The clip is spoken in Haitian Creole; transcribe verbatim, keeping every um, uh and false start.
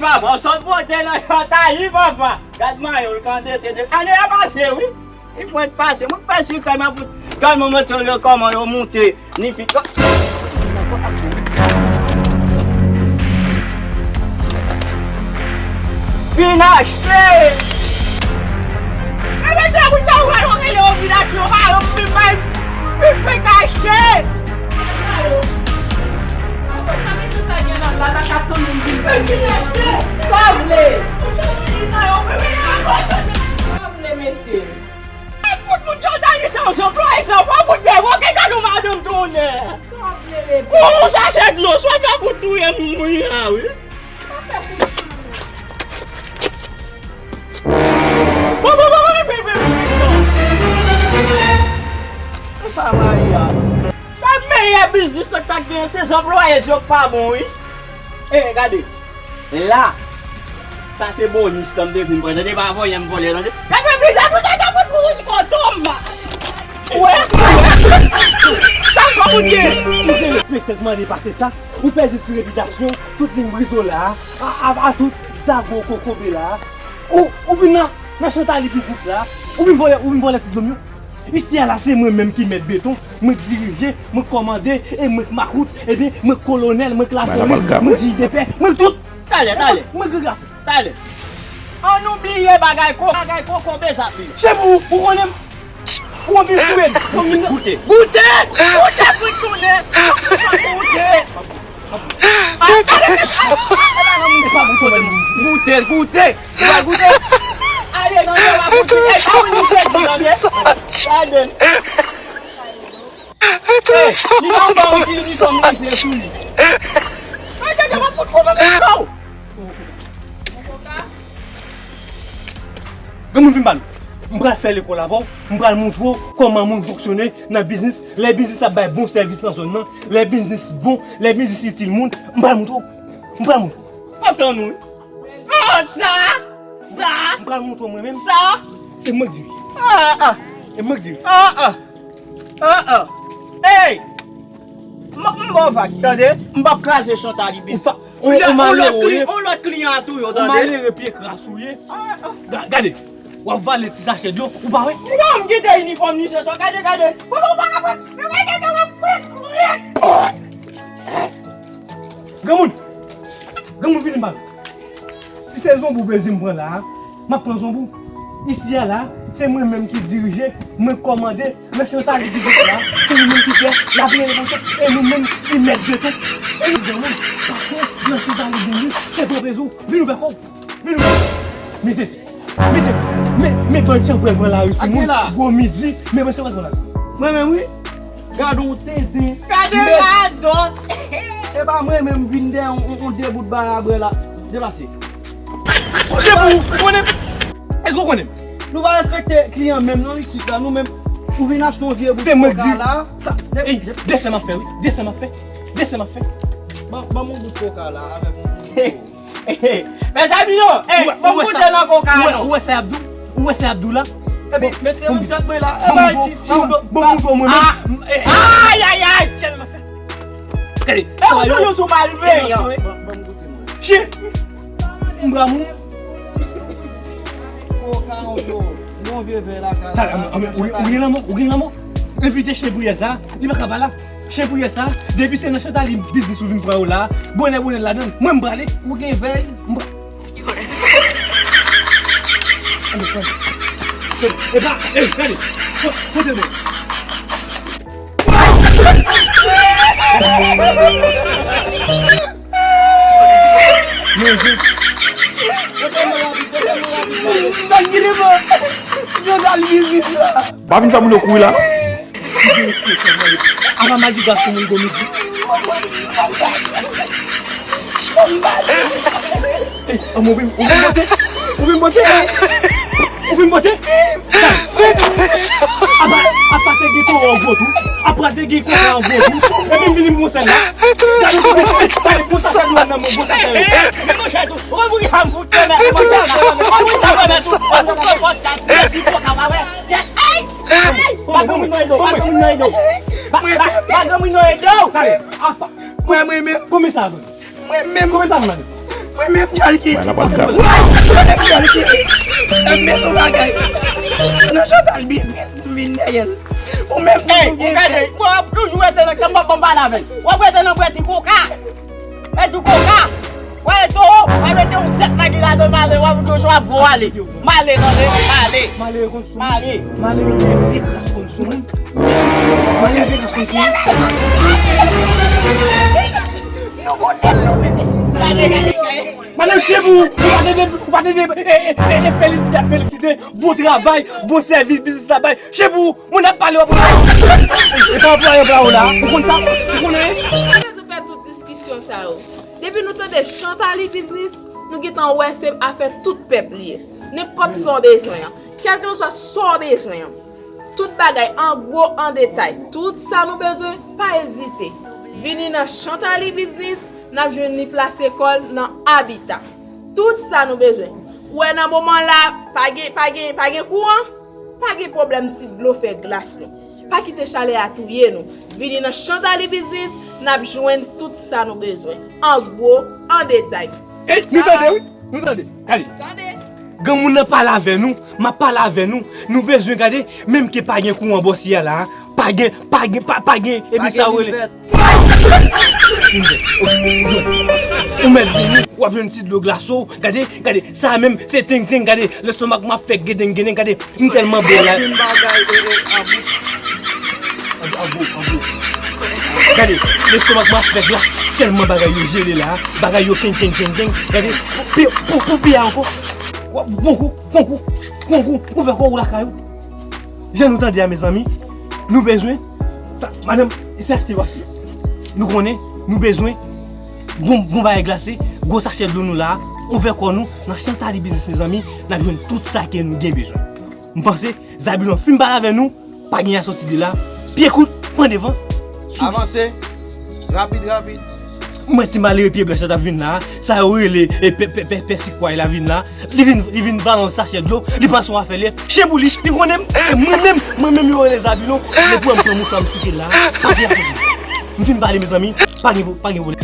Papa, w sot pote nan chantay, wi, papa. Gad mayo l kande te de. Ane a pase, wi. Li fwèt pase. Mwen pase kay m ap kay mwen montre yo kòman yo moute. Ni fi. Vin achte! E mesye, pou sa w wè yo rele yo vin achte, yo pa yon vin bay. Vin fèk achte! Sa mesye sa gen nan la, ta ka tann moun vin fè. Vin achte! Sa w vle? Sa w vle, mesye? Tout moun chantay li se yon zanplwaye san fwa pou dwe woke gade yon madanm tounen. Sa w vle, bebe? Yon sachè dlo, swa fè pou touye moun wi a wi. Bon, bon, bon, bon, bon, bon, bon, bon. Sa Maria. Sa meyè biznis sa k ta gen, se zanplwaye yo k pa bon wi. E gade. La, sa se bonis lan m te vin pran, tande, pa vòlè m vòlè, tande. Gade bizè pou tande pou kou wouj koton m. Wè. Sa m fè ou gen? Ou derespekte k mande pase sa, ou pèdi tout repitasyon, tout liy brizo la, a, a, a tout zago kokobe la. Ou, ou vin nan, nan chantali biznis la, ou vin vòlè, ou vin vòlè tout dlo m yo. Isi a la se mwen menm ki mèt beton, mwen k dirije, mwen k kòmande, e mwen k makout, ebyen mwen k kolonèl, mwen k lapolis, mwen k jij de pè, mwen k tout. Talè, talè. Mwen k grafè. Talè. Ann oubliye bagay ko, bagay kokobe sa pi. Se pou ou konnen m. Ou anvi fouye m. Goute. Goute! Goute pou tounen. Goute! Goute, goute. Ou va goute. Ale nan yo la goute. E sa ou ni pèdi nan de. Gade. Li pa ba yon ti inifòm lise sou li. Gade, gade, va fout konnen m. Granmoun vin ba nou. M pral fè lekòl avè w. M pral montre w kòman moun fonksyone nan biznis. Lè biznis ap bay bon sèvis nan zòn nan. Lè biznis bon. Lè biznis itil moun. M pral montre w. M pral montre w. Antann ou. Ah, sa! Sa! M pral montre w mwen menm. Sa! Se mwen k di. Ah, ah. E mwen k di. Ah, ah. Ah, ah. Hey! M, m ba w vag, tande? M p ap kraze chantali biznis. Ou pa, ou, ou malere, wi. Yon lòt kliyan a touye w, tande? Ou malere pye kras ou ye. Ga-, gade, w ap vale ti sachè dlo, ou pa wè? Ou pa wè m kite inifòm lise sa, gade, gade. Granmoun! Granmoun, vini m pale. Si se zonbou bezwen m pran la a, m ap pran zonbou. Isi a la, se mwen menm ki dirije, mwen k kòmande, nan chantali biznis la, se nou menm ki fè, la vini reponte, e nou menm ki mèt beton. E nou granmoun, paske nan chantali biznis, se pwofesyon. Vin ouvè kò w. Vin ouvè. Mete. Mete. Men, men bann chanpwèl pran lari sou moun. Gwo midi, men bann chanpwèl pran lari. Mwen menm wi. Gade yon tenten. Gade radòt. E pa mwen menm vin dèyè yon, yon, yon de bout barabrè la. Deplase. Se pou ou konnen. Èske ou konnen? Nou pa respekte kliyan menm non isit la. Nou menm, ou vin achte yon vye bout koka la. Sa, de, ey, de, desen m ap fè wi. Desen m ap fè. Desen m ap fè. Ban, ban m yon bout koka la avèk yon bout. Mezanmi yo, ey, ban m goute nan koka non. Ou wè sa y ap di w? Ou wè sa y ap di w la? Epi, mesye, m tèt mwen la. E bay ti, ti dlo. Bon, bon, bon, mwen menm. Ayayay, tèlman fè. Gade. E ou toujou sou malveyan. Chien. M pran moun. Koka yon dlo. Yon vye vè lakay la. Ou gen lanmò, ou gen lanmò. Envite chen priyè sa, li pa ka pa la. Chen priyè sa, depi se nan chantali biznis ou vin pran yo la, bonè bonè ladan l. Mwen m prale. Ou gen vèy? M pra-, Epa, ey, gade. Kote mwen? Manje. Sa k gen devan? Yo dal vin vit la. Pa vin fè moun yo kouri la non. Apa madiga sou moun gwo midi. Ey, anmwe, ou vin, ou vin bote? Ou vin bote? Ou vin bote? Apa, apa te gen koran an gwo tou? Apa te gen koran an gwo tou? Epi m vini m pran sèl la. Gade, gade, gade, gade, pran sa sèl la nan men, pran sa sèl la. Ou vin fè m fout tèmè, ou vin fè m tèmè, ou vin fè m tèmè tou. Ey! Ey! Pa granmoun nan ede w, pa granmoun nan ede w. Pa, pa, pa granmoun nan ede w. Gade, apa. Mwen, mwen menm. Konbyen sa a vann? Mwen menm. Konbyen sa a vann? Mwen menm dyòl ki. Mwen menm dyòl ki. Mwen menm yon bagay. Nan Chantal biznis pou m vin dèyè l. Ou menm pou gen. Ou gade, mwen ap toujou rete nan kanpap ban m pale avè l. W ap rete nan bwè ti koka. E di koka. W ale towo, w al mete yon sèt nagi ladan l, male, w ap toujou ap vo ale. Male, male, male. Male konn sou moun. Male. Male gen kras konn sou moun. Male gen kras konn sou moun. Nou konn sèl nou menm. Gade, gade, gade. Madanm Chebou, ou pa tande, ou pa tande, e, e, e, e, felisite, felisite, bon travay, bon sèvis, biznis la bay. Chebou, moun ap pale, w ap. E pa anplwaye, anplwaye w la, ou konn sa, ou konnen. Sa vle di fè tout diskisyon sa yo. Depi nou tande Chantaly biznis, nou gentan wè se afè tout pèp li ye. Nenpòt sa w bezwen an. Kèlkeswa sa w bezwen an. Tout bagay an gwo, an detay. Tout sa nou bezwen, pa ezite. Vini nan Chantaly biznis, n ap jwenn li plase kò l nan Abita. Tout sa nou bezwen. Ou wè nan moman la, pa gen, pa gen, pa gen kouran, pa gen pwoblèm ti dlo fè glas nou. Pa kite chalè a touye nou. Vini nan Chantaly biznis, n ap jwenn tout sa nou bezwen. An gwo, an detay. Ey, nou tande, wi. Nou tande. Gade. Tande. Granmoun nan pale avè nou, m ap pale avè nou. Nou bezwen gade, menm ke pa gen kouran bò si a la, pa gen, pa gen, pa, pa gen, epi sa yo rele. Ou mèt vini, w ap jwenn ti dlo glas ou, gade, gade, sa menm, se teng teng, gade, lestomak m ap fè geden geden, gade, m tèlman bèl la. Yon bagay, e, e, abou. Abou, abou, abou. Gade, lestomak m ap fè glas, tèlman bagay yo jele la, bagay yo keng, keng, keng, keng, gade, pi, pou, pou pi a ankò. Bon kou, bon kou, bon kou, ouvè kò ou lakay ou. Jan nou tande a, mezanmi, nou bezwen, ta, madanm, se achte w achte. Nou konnen, nou bezwen, bon, bon bagay glase, gwo sachè dlo nou la, ouvè kò nou, nan Chantaly biznis, mezanmi, n ap jwenn tout sa ke nou gen bezwen. M panse, Zabilon fin pale avè nou, pa gen a soti de la, pye kout, pran devan. Souf. Avanse, rapid, rapid. Mwen ti malere pye blanch la t ap vin la, sa yo rele, e, pè, pè, pè, pè sikway la vin la. Li vin, li vin vale yon sachè dlo, li panse yon afè li ye. Chen pou li, li konnen m, e mwen menm, mwen menm yo rele Zabilon, depi w wè m pran mouchwa m souke l la, pa gen afè. M fin pale, mezanmi, pa gen, pa gen pwoblèm.